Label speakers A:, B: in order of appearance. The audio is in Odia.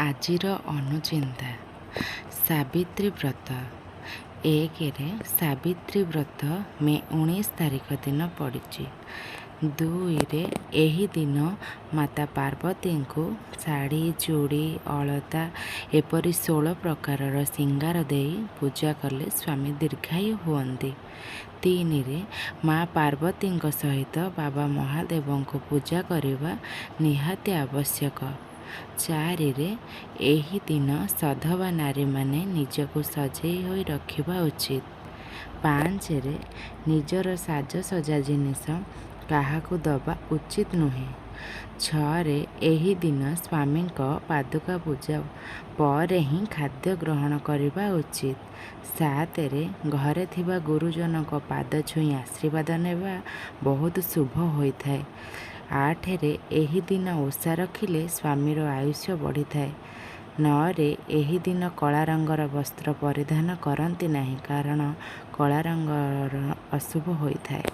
A: ଆଜିର ଅନୁଚିନ୍ତା ସାବିତ୍ରୀ ବ୍ରତ। 1ରେ ସାବିତ୍ରୀ ବ୍ରତ ମେ 19 ତାରିଖ ଦିନ ପଡ଼ିଛି। 2ରେ ଏହି ଦିନ ମାତା ପାର୍ବତୀଙ୍କୁ ଶାଢ଼ୀ, ଚୁଡ଼ି, ଅଳତା ଏପରି 16 ପ୍ରକାରର ଶିଙ୍ଗାର ଦେଇ ପୂଜା କଲେ ସ୍ୱାମୀ ଦୀର୍ଘାୟୁ ହୁଅନ୍ତି। 3ରେ ମା ପାର୍ବତୀଙ୍କ ସହିତ ବାବା ମହାଦେବଙ୍କୁ ପୂଜା କରିବା ନିହାତି ଆବଶ୍ୟକ। 4ରେ ଏହି ଦିନ ସଧବା ନାରୀମାନେ ନିଜକୁ ସଜେଇ ହୋଇ ରଖିବା ଉଚିତ। 5ରେ ନିଜର ସାଜସଜା ଜିନିଷ କାହାକୁ ଦେବା ଉଚିତ ନୁହେଁ। 6ରେ ଏହି ଦିନ ସ୍ୱାମୀଙ୍କ ପାଦୁକା ପୂଜା ପରେ ହିଁ ଖାଦ୍ୟ ଗ୍ରହଣ କରିବା ଉଚିତ। 7ରେ ଘରେ ଥିବା ଗୁରୁଜନଙ୍କ ପାଦ ଛୁଇଁ ଆଶୀର୍ବାଦ ନେବା ବହୁତ ଶୁଭ ହୋଇଥାଏ। 8ରେ ଏହି ଦିନ ଓଷା ରଖିଲେ ସ୍ୱାମୀର ଆୟୁଷ ବଢ଼ିଥାଏ। 9ରେ ଏହି ଦିନ କଳା ରଙ୍ଗର ବସ୍ତ୍ର ପରିଧାନ କରନ୍ତି ନାହିଁ, କାରଣ କଳା ରଙ୍ଗର ଅଶୁଭ ହୋଇଥାଏ।